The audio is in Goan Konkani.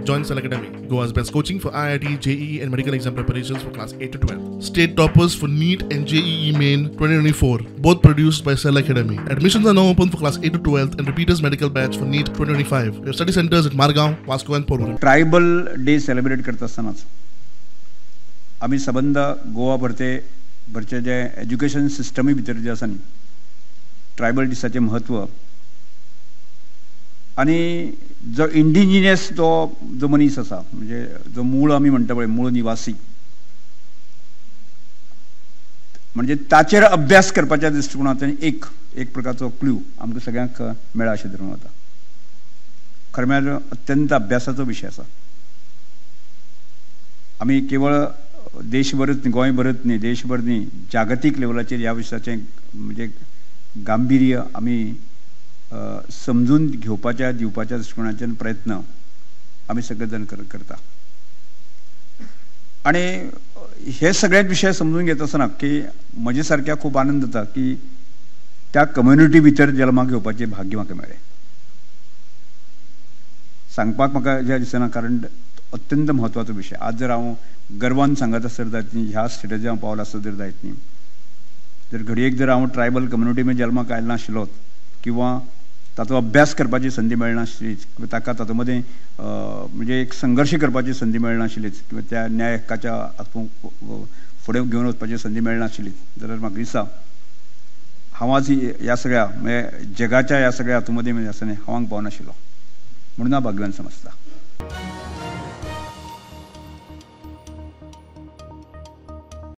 Join Cell Academy, Goa's best coaching for IIT, JEE and medical exam preparations for class 8 to 12. State toppers for NEET and JEE Main 2024, both produced by Cell Academy. Admissions are now open for class 8 to 12 and repeaters medical batch for NEET 2025. We have study centers at Margao, Vasco and Porvorim. Tribal day celebrate करता आसतनाच आमी सबंद गोवा भरते भरचे जे एज्युकेशन सिस्टमी भितर जे आसा न्ही, ट्रायबल दिसाचें म्हत्व आनी जो इंडिजिनियस तो जो मनीस आसा, म्हणजे जो मूळ आमी म्हणटा पळय मूळ निवासी, म्हणजे ताचेर अभ्यास करपाच्या दृश्टिकोनांतल्यान एक एक प्रकारचो क्लू आमकां सगळ्यांक मेळा अशें धरून वता. खरें म्हळ्यार अत्यंत अभ्यासाचो विशय आसा. आमी केवळ देशभरच न्ही, गोंयभरच न्ही, देशभर न्ही, जागतीक लेवलाचेर ह्या विशयाचें म्हणजे गांभीर्य आमी समजून घेवपाच्या दिवपाच्या दृश्टिकोनाच्यान प्रयत्न आमी सगळे जाण करता. आनी हे सगळे विशय समजून घेत आसतना की म्हजे सारक्या खूब आनंद जाता की त्या कम्युनिटी भितर जल्माक घेवपाचें भाग्य म्हाका मेळ्ळें. सांगपाक म्हाका ज्या दिसना, कारण अत्यंत म्हत्वाचो विशय. आज जर हांव गर्वान सांगत आसत जायत न्ही, ह्या स्टेटाचेर हांव पावलो आसत जर जायत न्ही, जर घडयेक जर हांव ट्रायबल कम्युनिटी मध्ये जल्माक आयलो नाशिल्लोच किंवा ताचो अभ्यास करपाची संदी मेळनाशिल्लीच किंवा ताका तातूंत मदें म्हणजे एक संघर्श करपाची संदी मेळनाशिल्लीच किंवा त्या न्याय हक्काच्या फुडें घेवन वचपाची संदी मेळनाशिल्लीच जाल्यार म्हाका दिसता हांव आज ह्या सगळ्या म्हणजे जगाच्या ह्या सगळ्या हातूंत मदीं म्हणजे आसा न्ही, हांव हांगा पावनाशिल्लो. म्हणून हांव भाग्यवान समजता.